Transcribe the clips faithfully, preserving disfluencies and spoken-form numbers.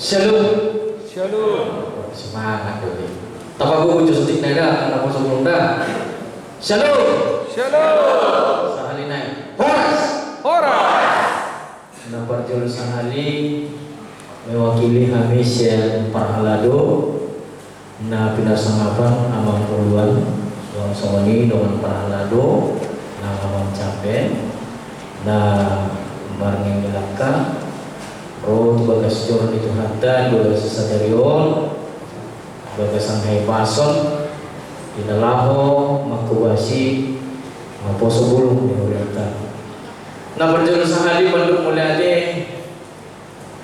Shalom. Shalom. Semangat doi. Tapagogo jo sutik nai da, na poso bulung da. Shalom. Shalom. Sahali nai. Horas. Horas. Na parjolo sahali mewakili hami sian parhalado na pinasangapan amang uluan, songon i dongan parhalado na amang Capen na marnini langka ro tu bagas joro ni Tuhanta di bagasan sadari on, bagasan hahipason di na laho manghobasi, maposo bulung ni hurianta. Na parjolo sahali mandok mauliate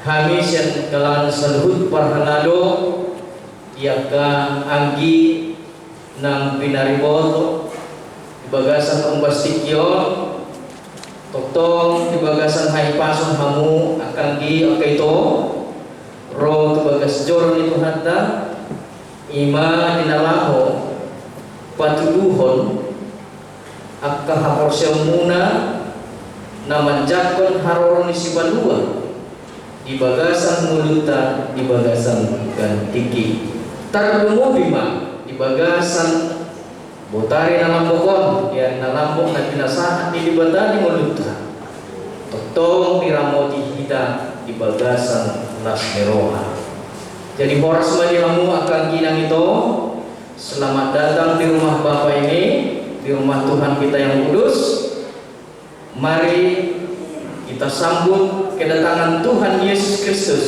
hami sian kalangan saluhut parhalado, di angka anggi nang pinariboto di bagasan ombas tingki on, tongtong di bagasan hahipason hamu angka anggi angka ito, ro tu bagas joro ni Tuhanta, i ma di na laho patuduhon angka haporseaonmuna na manjangkon haroro ni sipalua di bagasan ngolunta di bagasan tingki. Tarlumobi ma di bagasan botari na lambok on, di ari na lambok na pinasahat ni Debata di ngolunta. Tongtong diramoti hita di bagasan las ni roha. Jadi horas ma di hamu angka anggi nang ito. Selamat datang di rumah Bapa ini, di rumah Tuhan kita yang kudus. Mari kita sambut kedatangan Tuhan Yesus Kristus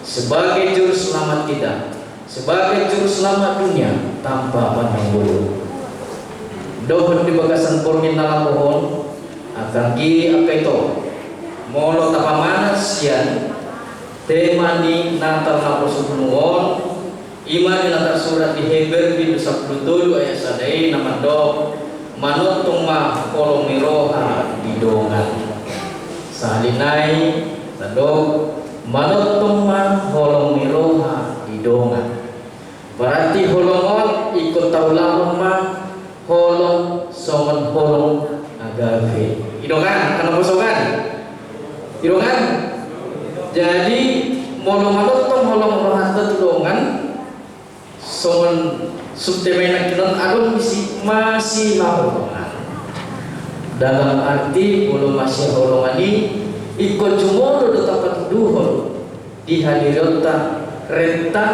sebagai Juru Selamat kita, sebagai Juru Selamat dunia tanpa pandang bulu. Dohot di bagasan borngin na lambok on, angka anggi angka ito, molo tapamanat sian tema ni Natal na poso bulung on, i ma di na tarsurat di Heber bindu sampulu tolu ayat sada i na mandok, manongtong ma holong ni roha di dongan. Sahali nai tadok, manongtong ma holong ni roha di dongan. Berarti holong on ingkon taulahon ma holong songon holong agape. I do kan, angka na poso kan? I do kan? Jadi molo manongtong holong rohanta tu dongan, songon subtema i nangkin on, adong disi masihaholongan. Dalam arti molo masihaholongan i ingkon jumolo do tapatuduhon di hadirionta renta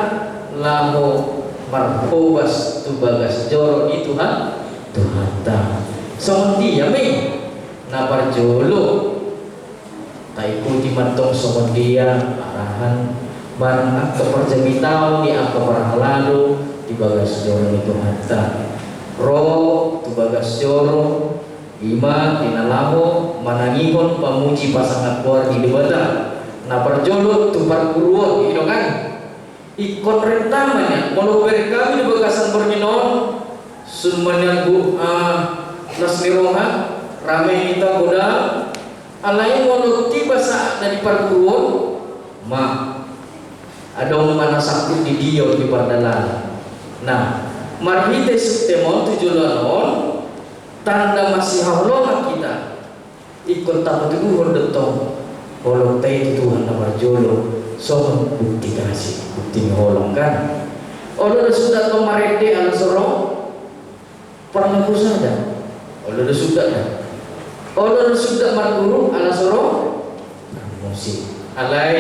laho marhobas tu bagas joro ni Tuhan, Tuhanta. Songon dia ma i? Na parjolo, taikuti mantong songon dia arahan manang angka parjamitaon ni angka parhalado di bagas joro ni Tuhanta. Ro tu bagas joro, i ma di na laho manangihon pamuji pasangap goar ni Debata. Na parjolo tu parguruon, i do kan? Ingkon renta ma nian, molo hubereng hami di bagasan borngin on, sun ma nian, ah, las ni roha, rame hita godang. Alai molo tiba saat na di parguruon, ma adong ma na sangkut di dia on di pardalanan. Nah, marhite subtema on tu joloan on, tanda masihaholongan hita. Ingkon tapatuduhon do tong holongta i tu Tuhan na parjolo songon bukti kasih, bukti ni holong kan. Olo do suda tong marende ala so ro parnaposada. Olo do suda da. Olo do suda marguru ala so ro parmusik. Alai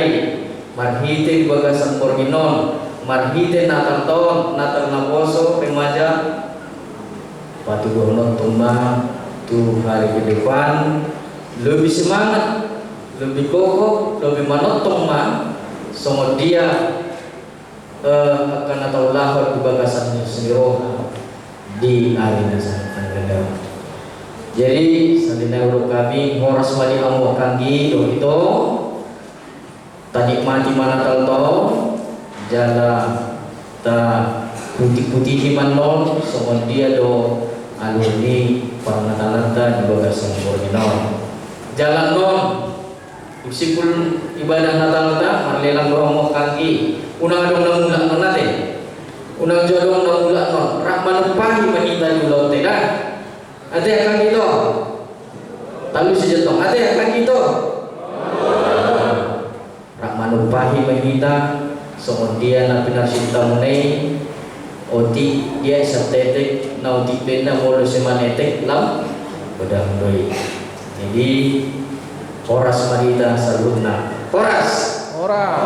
marhite di bagasan borngin on, marhite Natal on, Natal na poso, remaja, patuduhon tong ma tu hari ke depan lebih semangat, lebih kokoh, lebih manongtong ma songon dia, eh, angka na taulahon di bagasan ni roha di ari na sangkap na gadang. Jadi sahali nai hudok hami, horas ma di hamu angka anggi dohot ito. Tanikmati ma Natal on, jala taputihputihi ma annon songon dia do alur ni parnatalanta di bagasan borngin on. Jala annon dung simpul ibadah Natalta, marlelang do hamu angka anggi. Unang adong na mulak annon ate. Unang jo adong na mulak annon. Rap manumpahi ma hita di ulaonta i da. Ate angka anggi ito. Talu sian tong. Ate angka anggi ito. Rap manumpahi ma hita Songon dia na pinarsinta muna i, otik dia i santetek, na otik pe na molo se manetek lam godang do i. Jadi horas ma di hita saluhutna. Horas. Horas.